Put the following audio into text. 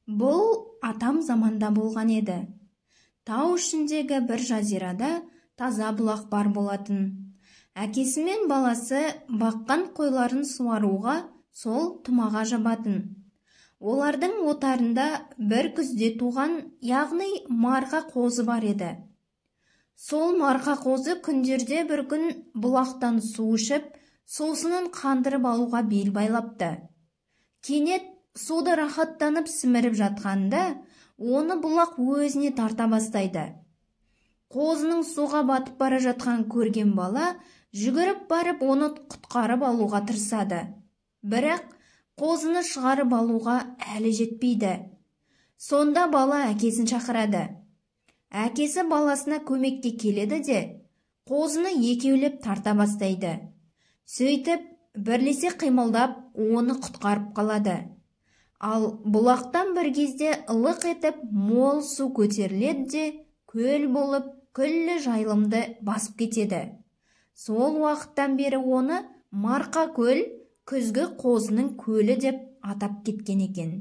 Бұл атам заманда болған еді. Тау ішіндегі бір жазирада таза бұлақ бар болатын. Әкесі мен баласы баққан қойларын суаруға сол тұмаға жабатын. Олардың отарында бір күзде туған, яғни марқа қозы бар еді. Сол марқа қозы күндерде бір күн бұлақтан су ішіп, сусынын қандырып алуға бел байлапты. Кенет суды рахаттанып сіміріп жатқанда, оны бұлақ өзіне тарта бастайды. Қозының суға батып бара жатқан көрген бала жүгіріп барып оны құтқарып алуға тырысады. Бірақ қозыны шығарып алуға әлі жетпейді. Сонда бала әкесін шақырады. Әкесі баласына көмекке келеді де, қозыны екеулеп тарта бастайды. Сөйтіп, бірлесе қимылдап, оны құтқарып қалады. Ал бұлақтан бір кезде лық етіп мол су көтеріледі де, көл болып, күллі жайылымды басып кетеді. Сол уақыттан бері оны Марқа көл, күзгі қозының көлі деп атап кеткен екен.